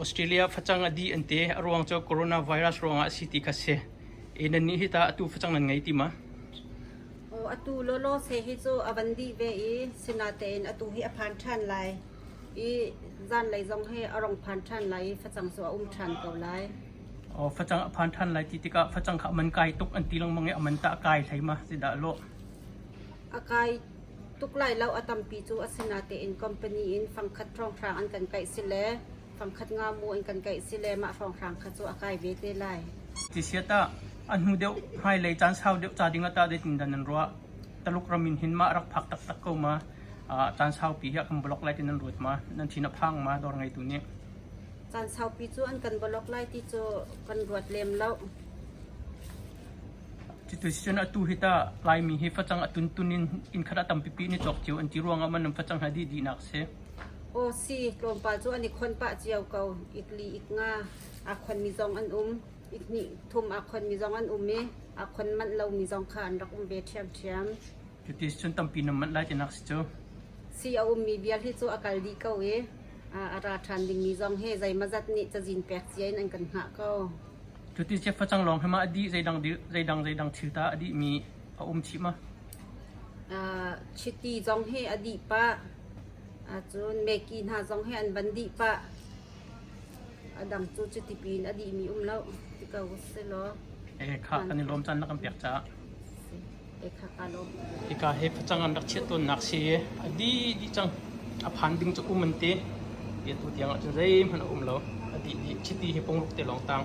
Australia facang a dih an ti. A ruang cu coronavirus ruangah a si ti kha si. E nan nih hi ta atu facang nan ngei ti ma? Aw atu lawlaw se hi cu a van dih ve i sinatein atu hi a phan ṭhan lai i zanlei zong hi a rong phan ṭhan lai i facang cu a um ṭhan ko lai. Aw facang a phan ṭhan lai ti tikah facang kha a man kai tuk an ti lengmang i a man tah kai hlei ma si dah lawh. A kai tuk lai lo a tampi cu asinatein company in fangkhat hrawnghrang an kan kaih si le fangkhat nga mu an kan kaih si le mah hrawnghrang kha cu a kai ve te lai. Tisia tah a hnu deuh hmailei caan sau deuh ca ding ah tah zeitindah nan ruah? Taluk ram in hin mah rak phak taktak ko ma? Caan saupi hi a kan block lai ti nan ruat ma? Nan thin a phang ma dawr ngeitu nih? Caan saupi cu an kan block lai ti cu kan ruat lem lo. Cuti cun atu hi tah Laimi hi facang a tuntun in inn khat ah tampipi in i cawk cio an ti ruangah maw nan facang hi a dih dihnak a si? Aw si, tlawmpal cu an i khon pah cio ko. Ik li ik nga aa khonmi zong an um. Ik hnih thum aa khonmi zong an um i aa khon manh lomi zong kha an rak um ve ṭhiamṭhiam. Cuti cun tampi nan manh lai tinak si cu. Si a ummi vial hi cu a kal dih ko i a ra ṭhan dingmi zong hi zeimawzat nih cazin pek cia in an kan hngah ko. Cuti cef facang lawng hi ma a dih zeidang zeidang zeidang thil ta a dihmi a um chih ma? Chiti zong hi a dih pah. Cun meki hna zong hi an van dih pah. A dang cu chiti piin a dihmi um lo ti ko selaw. Eh kha kan i lawm caan na kan pek caah. Eh kha ka lawm. Hika hi facang an rak chiah tawnnak si i a dih dih cang. A phan ding cu um an ti. Atu tiang ahcun zeihmanh a um lo. A dih dih. Chiti hi pungruk te lawng tang.